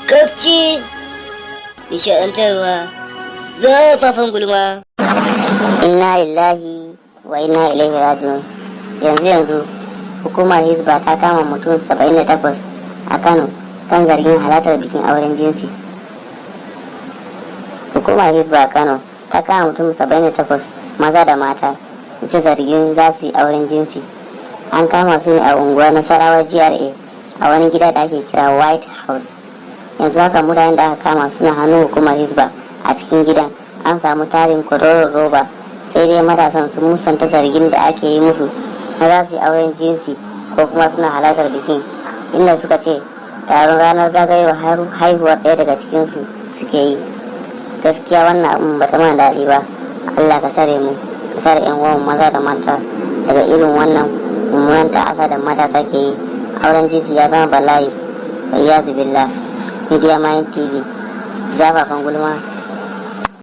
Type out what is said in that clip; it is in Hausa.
Kafci, nishaɗantarwa, zafafan gulma. Inna lillahi wa inna ilaihi raji'un. Yanzu yanzu hukumar Hizba ta kama mutum 78 a Kano kan zargin halartar bikin auren jinsi. Hukumar Hizba a Kano ta kama mutum 78, maza da mata, bisa zargin za su yi auren jinsi. An kama su ne a unguwar Nasarawa GRA, a wani gida da ake kira White House. Yanzu haka mutanen da aka kama suna hannun hukumar Hizba. A cikin gidan an samu tarin kwaroron roba. Sai dai matasan sun musanta zargin da ake yi musu na za su yi auren jinsi ko kuma suna halartar bikin, inda suka ce taron ranar zagayowar haihuwar ɗaya daga cikinsu suke yi. Gaskiya wannan abin ba ta mana daɗi ba. Allah ka sare mu, ka sare yan uwan maza da mata daga irin wannan mummunan ta'asa da matasa ke yi. Auren jinsi ya zama bala'i, wa iyazu billah. Media Mind TV, zafafan gulma.